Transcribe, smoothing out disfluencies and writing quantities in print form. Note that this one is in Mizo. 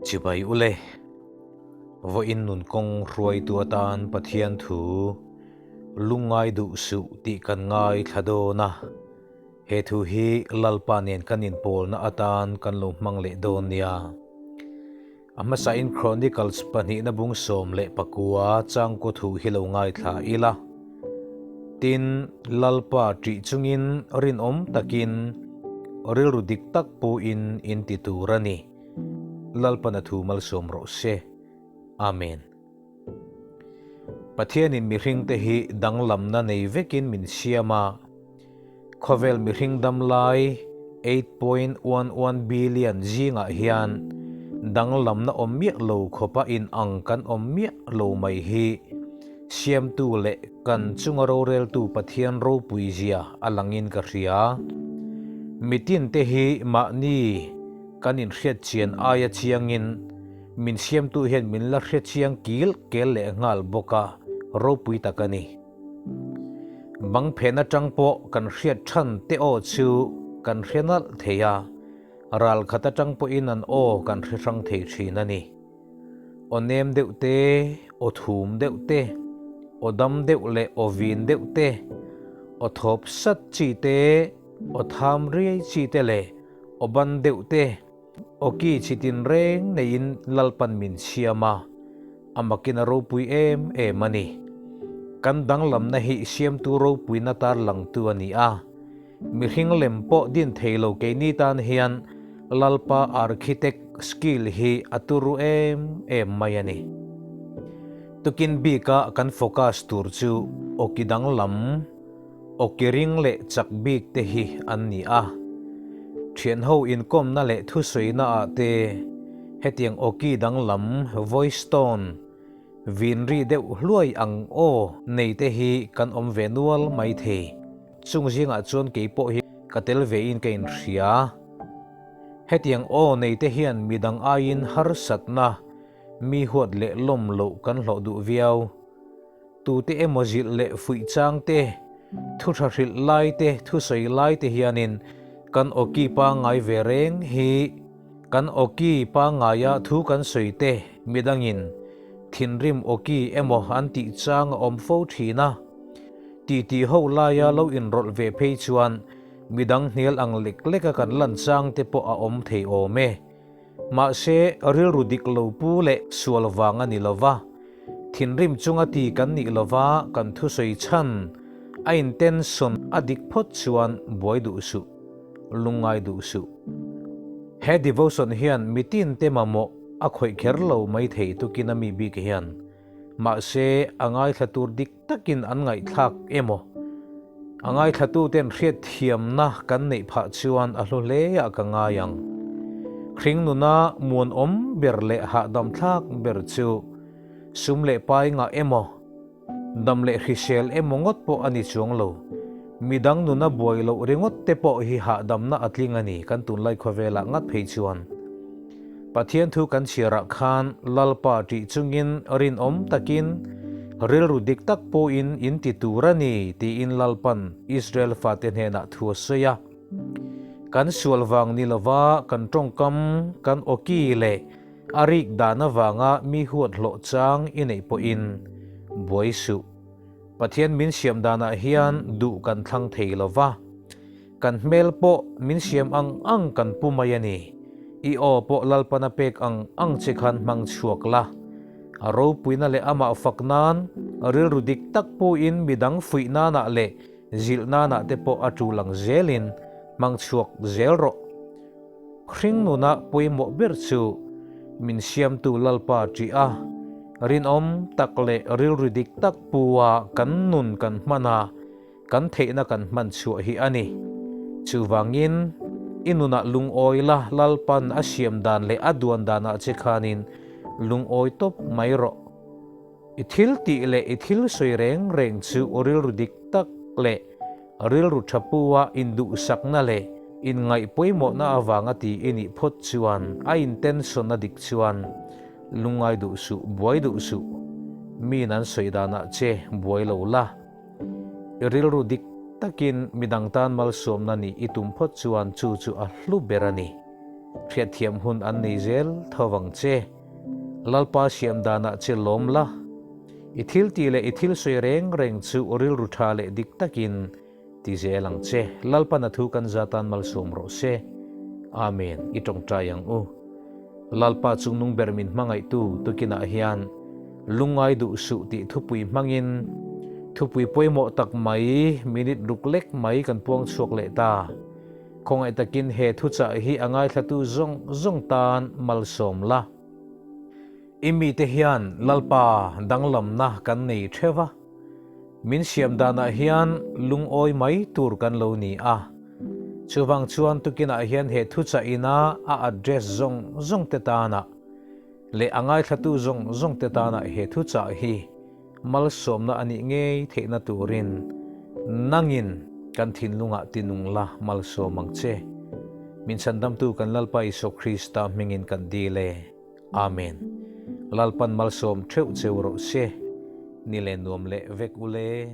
Chibai ule, vawiin nun kawng hruaitu atan Pathian thu lungngai duh suh tih kan ngaithla dawn a, he thu hi Lalpa nen kan inpawlna atan kan lo hmang leh dawn nia. A hmasain Chronicles pahnihna bung 19 changkaw thu hi lo ngaithla ila. Tin, Lalpa ṭih chungin rinawm takin rilru dik tak puin in ti tur a ni. Lalpan a thu malsawm rawh se. Amen. Pathianin mihringte hi danglamna nei vekin min siam a, khawvel mihring damlai 8.11 billion zingah hian danglamna awm miah lo khawpa inang kan awm miah lo mai hi siamtu leh kan chunga roreltu Pathian ropui zia a langin ka hria. Mitinte hi mahni kan inhriatchian aia chiangin Min siamtu hian min la hre chiang kil kel leh nghal bawk a, ropui tak a ni. Bang phen atang pawh kan hriat than te aw chu kan hre nalh thei a, ral khat atang pawhin an aw kan hre hrang thei thin a ni. Aw nem deuh te, aw thum deuh te, aw dam deuh leh aw vin deuh te, aw thawp sat chi te, aw tham riai chi te leh aw ban deuh te, Awki chi tinreng neiin Lalpan min siam a, a makin a ropui em em a ni. Kan danglamna hi siamtu ropuina tar langtu a ni a. Mihring lem pawh din thei lo keini tan hian Lalpa architect skill hi a turu em em mai a ni. Tukin bika kan focus tur chu awki danglam, Awki ring leh chak bik te hi an ni a. Thianho inkawmna leh thusawiina ah te hetiang awki danglam, voice tone, vin ri deuh hluai ang aw nei te hi kan awm ve nual mai thei. Chung zingah chuan kei pawh hi ka tel ve in ka inhria. Hetiang aw nei te hian midang aiin harsatna, mi huat leh lawm loh kan hlawh duh viau. Tute emaw zilh leh fuih chang te, thu tha hrilh lai te, thu sawi lai te hianin kan awki pangngai ve reng hi kan awki pangngaia thu kan sawi te midangin thinrim awki emaw an tih chang a awm fo thin a. Titi ho laia lo inrawlh ve phei chuan midang hnial ang lek leka kan lan chang te pawh a awm thei awm e. Mahse, rilru dik lo pu leh sual vang a ni lo va, thinrim chunga ti kan nih lo va kan thusawi chhan a intention a dik phawt chuan buai duh suh, lungngai duh suh. He devotion hian mitin te mamawh a khawih kher lo mai thei tukin a mi bik hian. Mahse, a ngaithla tur dik takin an ngaihthlak emaw? A ngaithlatuten hriatthiamna kan neih phah chuan a hlu hle ah ka ngai ang. Hring nuna muanawm ber leh hahdam thlak ber chu sum leh pai ngah emaw, dam leh hrisel emaw ngawt pawh a ni chuang lo. Midang nuna buai loh ringawt te pawh hi hahdamna a tling a ni kan tunlai khawvelah ngat phei chuan. Pathian thu kan chhiarah khan Lalpa ṭih chungin rinawm takin rilru dik tak pawhin in ti tur a ni tiin Lalpan Israel fate hnenah thu a sawi a. Kan sual vang ni lova kan ṭawngkam, kan awki leh a rik dan avanga mi huat hlawh chang i neih pawhin buai suh. Pathian min siam danah hian duh kan thlang thei lova. Kan hmel pawh min siam ang ang kan pu mai a ni. I aw pawh Lalpana pek ang ang che khan hmang chhuak la. A ropuina leh amah fak nan, rilru dik tak puin midang fuih nanah leh zilh nanah te pawh a tul ang zelin hmang chhuak zel rawh. Hring nuna pawimawh ber chu min siamtu Lalpa ṭih a, rinawm tak leh rilru dik tak pua kan nun kan hman a, Kan theihna kan hman chhuah hi a ni. Chuvangin, i nunah lungawi la, Lalpan a siam dan leh a duan danah che khanin lungawi tawp mai rawh. I thil tih leh i thil sawi reng reng chu rilru dik tak leh rilru tha pua induhsakna leh inngaih pawimawhna avanga ti i nih phawt chuan a intention a dik chuan lungngai duh suh, buai duh suh. Miin an sawi danah che buai lo la. I rilru dik takin midang tan malsawmna nih i tum phawt chuan chu chu a hlu ber a ni. Hriatthiam hun an nei zel tho vang che. Lalpa siam danah che lawm la. I thil tih leh i thil sawi reng reng chu rilru tha leh dik takin ti zel ang che. Lalpan a thu kan zatan malsawm rawh se. Amen. I tawngtai ang u. Lalpa chungnung ber min hmangaihtu tukinah hian lungngai duh suh tih thupui hmangin thupui pawimawh tak mai minute ruk lek mai kan puang chhuak leh ta. Khawngaih takin he thuchah hi a ngaithlatu zawng zawng tan malsawm la. I mite hian Lalpa danglamna kan nei theuh va, min siam danah hian lungawi mai tur kan lo ni a. Chuvang chuan tukinah hian he thuchah ina a address zawng zawng te tanah leh a ngaithlatu zawng zawng te tanah he thuchah hi Malsawmna a nih ngei theihna turin nangin kan thinlungah tinung la malsawm ang che. Min chhandamtu kan Lalpa Isua Krista hmingin kan dil e. Amen. Lalpan malsawm theuh cheu rawh se. Ni leh nuam leh vek u le.